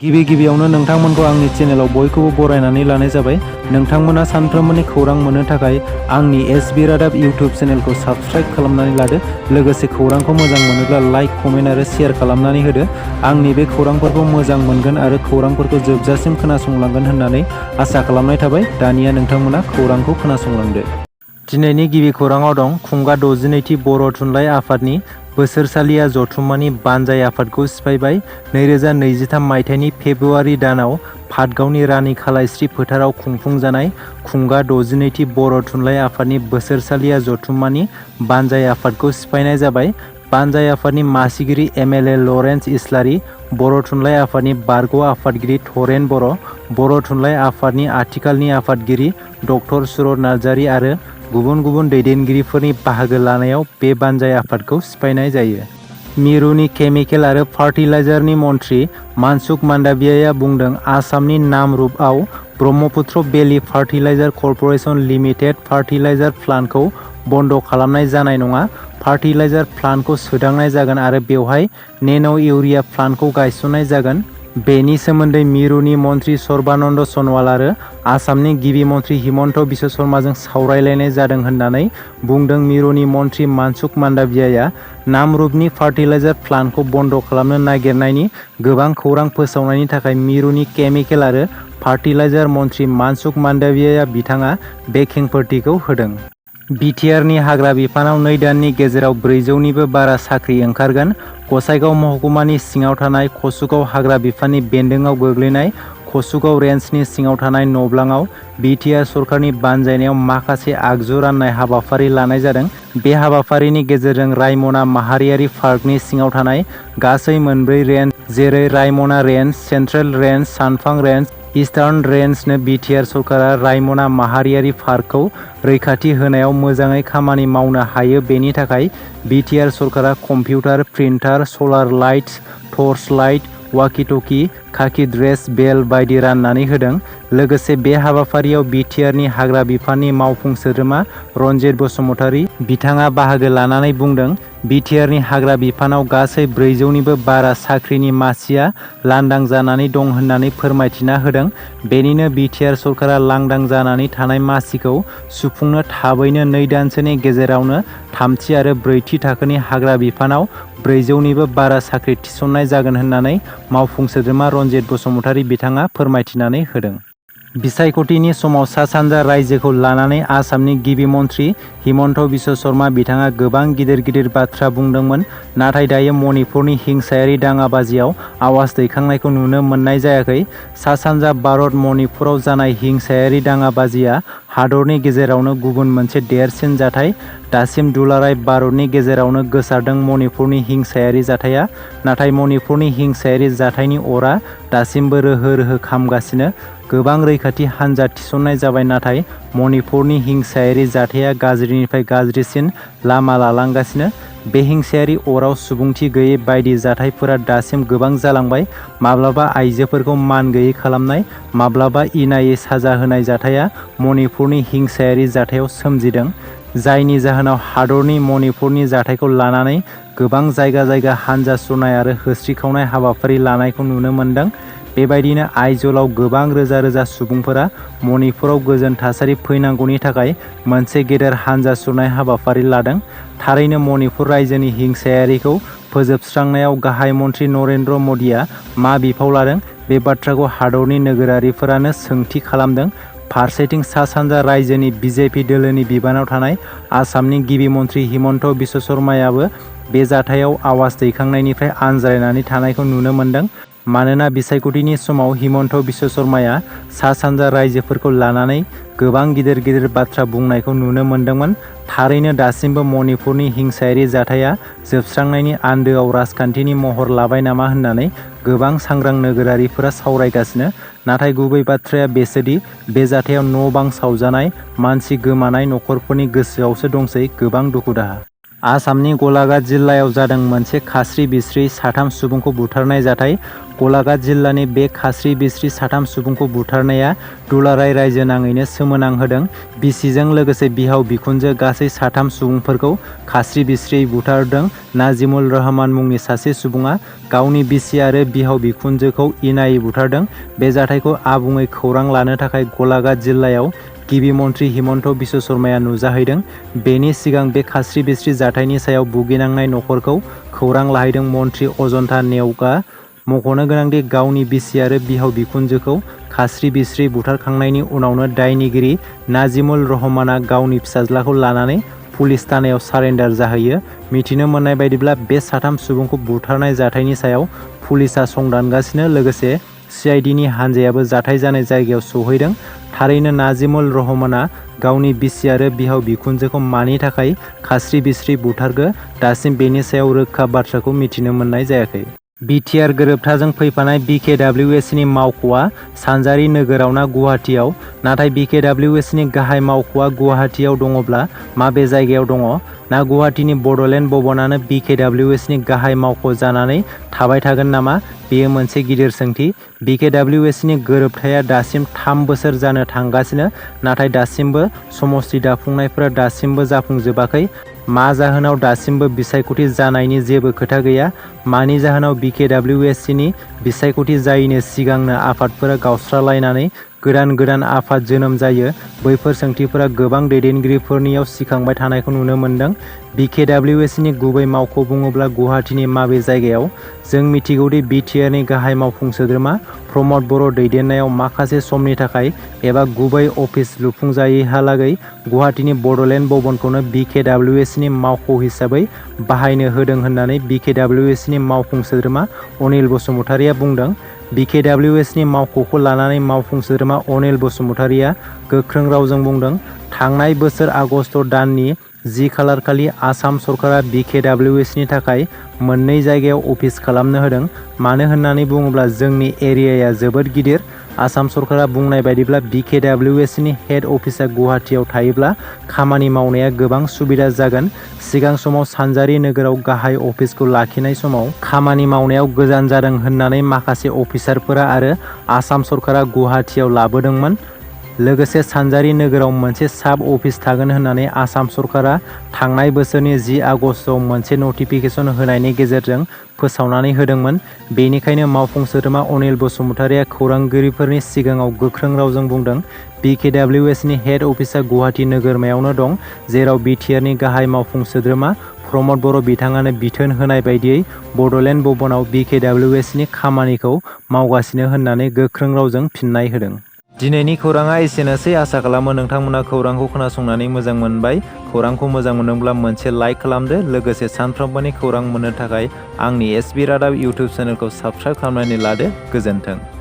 गिबियावनो नोंथांमोनखौ आंनि चेनेलाव बयखौबो बरायनानै लानाय जाबाय। नोंथांमोना सानफ्रोमबोनि खौरां मोननो थाखाय आंनि एसबि रादाब इउटिउब चेनेलखौ साबस्क्राइब खालामनानै लादो। लोगोसे खौरांखौ मोजां मोनोब्ला लाइक, कमेन्ट आरो शेयार खालामनानै होदो। आंनि बे खौरांफोरखौ मोजां मोनगोन आरो खौरांफोरखौ जोबजासिम खोनासंलांगोन होननानै आसा खालामनाय थाबाय। दानिया नोंथांमोना खौरांखौ खोनासंलांदो। दिनैनि गिबि खौराङाव दं खुंगा 62थि बर' थुनलाइ आफादनि बोसोरसालिया जथुम्मानि बानजाय आफादखौ सिफायबाय। 2023 मायथाइनि फेब्रुवारि दानाव पाटगावनि रानि खालायस्रि फोथाराव खुंफुंजानाय खुंगा 62थि बर' थुनलाइ आफादनि बोसोरसालिया जथुम्मानि बानजाय आफादखौ सिफायनाय जाबाय। बानजाय आफादनि मासिगिरि एमएलए लरेन्स इस्लारि, बर' थुनलाइ आफादनि बारग' आफादगिरि धरेन बर', बर' थुनलाइ आफादनि आथिखालनि आफादगिरि डक्टर सुरत नार्जारि आरो गुबुन गुबुन दैदेनगिरिफोरनि बाहागो लानायाव बे बानजाय आफादखौ सिफायनाय जायो। मिरुनि केमिकेल आरो फार्टिलाइजारनि मन्थ्रि मानसुक मान्डाभियाया बुंदों, आसामनि नामरुपआव Brahmaputra valley fertilizer corporation limited fertilizer प्लान्टखौ बन्द खालामनाय जानाय नङा। फार्टिलाइजार प्लान्टखौ सोदांनाय जागोन आरो बेवहाय नेन' इउरिया प्लान्टखौ गायसननाय जागोन। बेनि सोमोन्दै मिरुनि मन्थ्रि सर्बानन्द सनवाल आरो आसामनि गिबि मन्थ्रि हिमन्त बिश्व शर्माजों सावरायलायनाय जादों होननानै बुंदों मिरुनि मन्थ्रि मानसुक मान्डाभियाया। नामरुपनि फार्टिलाइजार प्लान्टखौ बन्द खालामनो नागिरनायनि गोबां खौरां फोसावनायनि थाखाय मिरुनि केमिकेल आरो फार्टिलाइजार मन्थ्रि मानसुक मान्डाभियाया बिथाङा बे खेंफोरथिखौ होदों। BTRनि हाग्रा बिफानाव 2 दाननि गेजेराव 400निबो बारा साख्रि ओंखारगोन। गसाइगाव महकुमानि सिङाव थानाय कसुगाव हाग्रा बिफाननि बेन्दोङाव गोग्लैनाय कसुगाव रेन्जनि सिङाव थानाय नब्लाङाव BTR सरकारनि बानजायनायाव माखासे आगजु राननाय हाबाफारि लानाय जादों। बे हाबाफारिनि गेजेरजों रायमना माहारियारि पार्कनि सिङाव थानाय गासै 4 रेन्ज जेरै रायमना रेन्ज, सेन्ट्रेल रेन्ज, सानफां रेन्ज, इस्टार्न रेन्जनो BTR सरकारा रायमना माहारियारि पार्कखौ रैखाथि होनायाव मोजाङै खामानि मावनो हायो। बेनि थाखाय BTR सरकारा कम्पिउटार, प्रिन्टार, सलार लाइट्स, टर्च लाइट, वाकि-टकि, खाखि ड्रेस, बेल बायदि राननानै होदों। लोगोसे बे हाबाफारियाव BTRनि हाग्रा बिफाननि मावफुं सोद्रोमा रनजित बसुमतारी बिथाङा बाहागो लानानै बुंदों, BTRनि हाग्रा बिफानाव गासै 400निबो बारा साख्रिनि मासिया लांदां जानानै दं होननानै फोरमायथिना होदों। बेनिनो BTR सरकारा लांदां जानानै थानाय मासिखौ सुफुंनो थाबैनो 2 दानसोनि गेजेरावनो 3थि आरो 4थि थाखोनि हाग्रा बिफानाव 400निबो बारा साख्रि थिसननाय जागोन होननानै मावफुं सोद्रोमा रनजित बसुमतारी बिथाङा फोरमायथिनानै होदों। बिसायख'थिनि समाव सा-सानजा रायजोखौ लानानै आसामनि गिबि मन्थ्रि हिमन्त बिश्व शर्मा बिथाङा गोबां गिदिर बाथ्रा बुंदोंमोन। नाथाय दायो मणिपुरनि हिंसायारि दाङाबाजियाव आवाज दैखांनायखौ नुनो मोननाय जायाखै। सा-सानजा भारत मणिपुराव जानाय हिंसायारि दाङाबाजिया हादरनि गेजेरावनो गुबुन मोनसे देरसिन जाथाय। दासिम दुलाराय भारतनि गेजेरावनो गोसारदों मणिपुरनि हिंसायारि जाथाया। नाथाय मणिपुरनि हिंसायारि जाथायनि अरा दासिमबो रोहो खामगासिनो। गोबां रैखाथि हान्जा थिसननाय जाबाय, नाथाय मणिपुरनि हिंसायारि जाथाया गाज्रिनिफ्राय गाज्रिसिन लामा लालांगासिनो। बे हिंसायारि अराव सुबुंथि गैयै बायदि जाथायफोरा दासिम गोबां जालांबाय। माब्लाबा आइजोफोरखौ मान गैयै खालामनाय, माब्लाबा इनायै साजा होनाय जाथाया मणिपुरनि हिंसायारि जाथायाव सोमजिदों। जायनि जाहोनाव हादरनि मणिपुरनि जाथायखौ लानानै गोबां जायगा हान्जा सुरनाय आरो होस्रिखावनाय हाबाफारि लानायखौ नुनो मोन्दों। बेबायदिनो आइजलाव गोबां रोजा सुबुंफोरा मणिपुराव गोजोन थासारि फैनांगौनि थाखाय मोनसे गेदेर हान्जा सुरनाय हाबाफारि लादों। थारैनो मणिपुर रायजोनि हिंसायारिखौ फोजोबस्रांनायाव गाहाय मन्थ्रि नरेन्द्र मदिया मा बिफाव लादों? बे बाथ्राखौ हादरनि नोगोरारिफोरानो सोंथि खालामदों। फारसेथिं सा-सानजा रायजोनि BJP दोलोनि बिबानाव थानाय आसामनि गिबि मन्थ्रि हिमन्त बिश्व शर्मायाबो बे जाथायाव आवाज दैखांनायनिफ्राय आनज्रायनानै थानायखौ नुनो मोन्दों। मानोना बिसायख'थिनि समाव हिमन्त बिश्व शर्माया सा-सानजा रायजोफोरखौ लानानै गोबां गिदिर बाथ्रा बुंनायखौ नुनो मोन्दोंमोन। थारैनो दासिमबो मणिपुरनि हिंसायारि जाथाया जोबस्रांनायनि आन्दोआव राजखान्थिनि महर लाबाय नामा होननानै गोबां सांग्रां नोगोरारिफोरा सावरायगासिनो। नाथाय गुबै बाथ्राया बेसोदि बे जाथायाव न'-बां सावजानाय, मानसि गोमानाय नखरफोरनि गोसोआवसो दंसै गोबां दुखु-दाहा। आसामनि गलाघाट जिल्लायाव जादों मोनसे खास्रि बिस्रि साथाम सुबुंखौ बुथारनाय जाथाय। गलाघाट जिल्लानि बे खास्रि बिस्रि साथाम सुबुंखौ बुथारनाया दुलाराय रायजो नाङैनो सोमोनांहोदों। बिसिजों लोगोसे बिहाव बिखुनजो गासै साथाम सुबुंफोरखौ खास्रि बिस्रियै बुथारदों। नाजिमुल रहमान मुंनि सासे सुबुङा गावनि बिसि आरो बिहाव बिखुनजोखौ इनायै बुथारदों। बे जाथायखौ आबुङै खौरां लानो थाखाय गलाघाट जिल्लायाव गिबि मन्थ्रि हिमन्त बिश्व शर्माया नुजाहैदों। बेनि सिगां बे खास्रि बिस्रि जाथायनि सायाव भुगिनांनाय नखरखौ खौरां लाहैदों मन्थ्रि अजन्ता नेउगा। मख'नो गोनांदि गावनि बिसि आरो बिहाव बिखुनजोखौ खास्रि बिस्रि बुथारखांनायनि उनावनो दायनिगिरि नाजिमुल रहमाना गावनि फिसाज्लाखौ लानानै पुलिस थानायाव सारेन्डार जाहैयो। मिथिनो मोननाय बायदिब्ला बे साथाम सुबुंखौ बुथारनाय जाथायनि सायाव पुलिसआ संदानगासिनो। लोगोसे CIDनि हानजायाबो जाथाय जानाय जायगायाव सौहैदों। थारैनो नाजिमुल रहमाना गावनि बिसि आरो बिहाव बिखुनजोखौ मानि थाखाय खास्रि बिस्रि बुथारखो दासिम बेनि सायाव रोखा बाथ्राखौ मिथिनो मोननाय जायाखै। BTR गोरोबथाजों फैफानाय BKWSनि मावख'आ सानजारि नोगोराव ना गुवाहाटीआव? नाथाय BKWSनि गाहाय मावख'आ गुवाहाटीआव दङब्ला माबे जायगायाव दङ? ना गुवाहाटीनि बड'लेण्ड भवनानो BKWSनि गाहाय मावख' जानानै थाबाय थागोन नामा? बेयो मोनसे गिदिर सोंथि। BKWSनि गोरोबथाया दासिम 3 बोसोर जानो थांगासिनो, नाथाय दासिमबो समष्टि दाफुंनायफोरा दासिमबो जाफुंजोबाखै। मा जाहोनाव दासिमबो बिसायख'थि जानायनि जेबो खोथा गैया? मानि जाहोनाव BKWSनि बिसायख'थि जायैनि सिगांनो आफादफोरा गावस्रालायनानै गोदान आफाद जोनोम जायो? बैफोर सोंथिफोरा गोबां दैदेनगिरिफोरनियाव सिखांबाय थानायखौ नुनो मोनदों। BKWSनि गुबै मावख' बुङोब्ला गुवाहाटीनि माबे जायगायाव? जों मिथिगौदि BTRनि गाहाय मावफुं सोद्रोमा प्रमद बर' दैदेननायाव माखासे समनि थाखाय एबा गुबै अफिस लुफुंजायैहालागै गुवाहाटीनि बड'लेण्ड भवनखौनो BKWSनि मावख' हिसाबै बाहायनो होदों होननानै BKWSनि मावफुं सोद्रोमा अनिल बसुमतारिया बुंदों। BKWSनि मावख'खौ लानानै मावफुं सोद्रोमा अनिल बसुमतारिया गोख्रों रावजों बुंदों, थांनाय बोसोर आगस्ट दाननि 10 खालारखालि आसाम सरकारा BKWSनि थाखाय 2 जायगायाव अफिस खालामनो होदों। मानो होननानै बुङोब्ला जोंनि एरियाया जोबोद गिदिर। आसाम सरकारा बुंनाय बायदिब्ला BKWSनि हेड अफिसा गुवाहाटीआव थायोब्ला खामानि मावनाया गोबां सुबिदा जागोन। सिगां समाव सानजारि नोगोराव गाहाय अफिसखौ लाखिनाय समाव खामानि मावनायाव गोजान जादों होननानै माखासे अफिसारफोरा आरो आसाम सरकारा गुवाहाटीआव लाबोदोंमोन। लोगोसे सानजारि नोगोराव मोनसे साब अफिस थागोन होननानै आसाम सरकारा थांनाय बोसोरनि 10 आगस्टआव मोनसे नटिफिकेसन होनायनि गेजेरजों फोसावनानै होदोंमोन। बेनिखायनो मावफुं सोद्रोमा अनिल बसुमतारिया खौरांगिरिफोरनि सिगाङाव गोख्रों रावजों बुंदों, BKWSनि हेड अफिसा गुवाहाटी नोगोरमायावनो दं, जेराव BTRनि गाहाय मावफुं सोद्रोमा प्रमद बर' बिथाङानो बिथोन होनाय बायदियै बड'लेण्ड भवनाव BKWSनि खामानिखौ मावगासिनो होननानै गोख्रों रावजों फिननाय होदों। दिनैनि खौराङा एसेनोसै। आसा खालामो नोंथांमोना खौरांखौ खोनासंनानै मोजां मोनबाय। खौरांखौ मोजां मोनदोंब्ला मोनसे लाइक खालामदो। लोगोसे सानफ्रोमबोनि खौरां मोननो थाखाय आंनि SB रादाब इउटुब चेनेलखौ साबस्क्राइब खालामनानै लादो। गोजोन्थों।